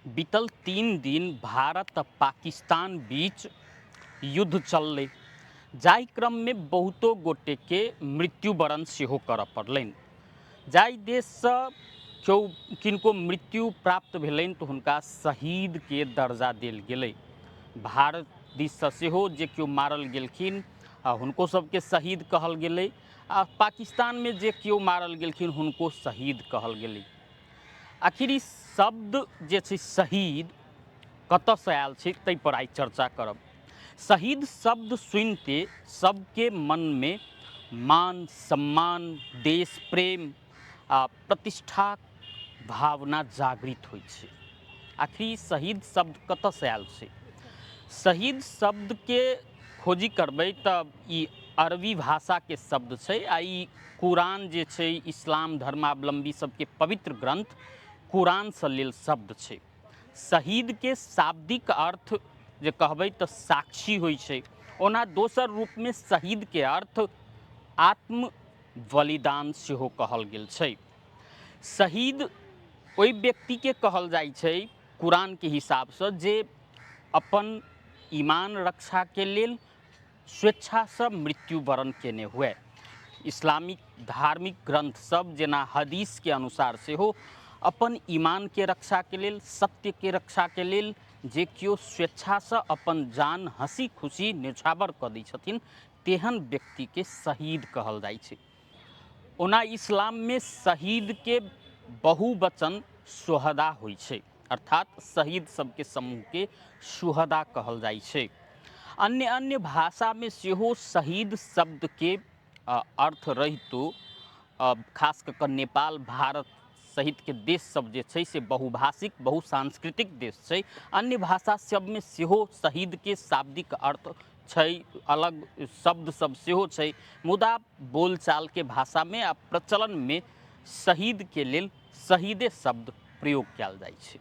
बीतल 3 दिन भारत आ पाकिस्तान बीच युद्ध चललै, जाहि क्रममे बहुतो गोटेके मृत्युवरण सेहो करऽ पड़लनि। जाहि देशसँ केओ किनको मृत्यु प्राप्त भेलनि तऽ हुनका शहीदके दर्जा देल गेलै। भारत दिससँ सेहो जे केओ मारल गेलखिन आ हुनको सबके शहीद कहल गेलै आ पाकिस्तानमे जे केओ मारल गेलखिन, हुनको शहीद कहल गेलै। आखिर ई शब्द जे छै शहीद, कतऽसँ आयल छै, ताहिपर आइ चर्चा करब। शहीद शब्द सुनिते सबके मनमे मान सम्मान, देश प्रेम आ प्रतिष्ठाक भावना जागृत होइ छै। आखिर ई शहीद शब्द कतऽसँ आयल छै? शहीद शब्दके खोजी करबै तऽ ई अरबी भाषाके शब्द छै आ ई कुरान जे छै, इस्लाम धर्मावलम्बी सबके पवित्र ग्रन्थ कुरानसँ लेल शब्द छै। शहीदके शाब्दिक अर्थ जे कहबै तऽ साक्षी होइ छै। ओना दोसर रूपमे शहीदके अर्थ आत्म बलिदान सेहो कहल गेल छै। शहीद ओहि व्यक्तिके कहल जाइ छै कुरानके हिसाबसँ, जे अपन ईमान रक्षाके लेल स्वेच्छासँ मृत्यु वरण केने हुए। इस्लामिक धार्मिक ग्रन्थ सब जेना हदीसके अनुसार सेहो अपन ईमानके रक्षाके लेल, सत्यके रक्षाके लेल जे केओ स्वेच्छासँ अपन जान हँसी खुशी न्योछावर कऽ दै छथिन, तेहन व्यक्तिके शहीद कहल जाइ छै। ओना इस्लाममे शहीदके बहुवचन शोहदा होइ छै, अर्थात शहीद सबके समूहके शुहदा कहल जाइ छै। अन्य अन्य भाषामे सेहो शहीद शब्दके अर्थ रहितो, खास कऽ कऽ नेपाल, भारत सहितके देश सब जे छै से बहुभाषिक, बहुसांस्कृतिक देश छै। अन्य भाषा सबमे सेहो शहीदके शाब्दिक अर्थ छै, अलग शब्द सब सेहो छै, मुदा बोलचालके भाषामे आ प्रचलनमे शहीदके लेल शहीदे शब्द प्रयोग कयल जाइ छै।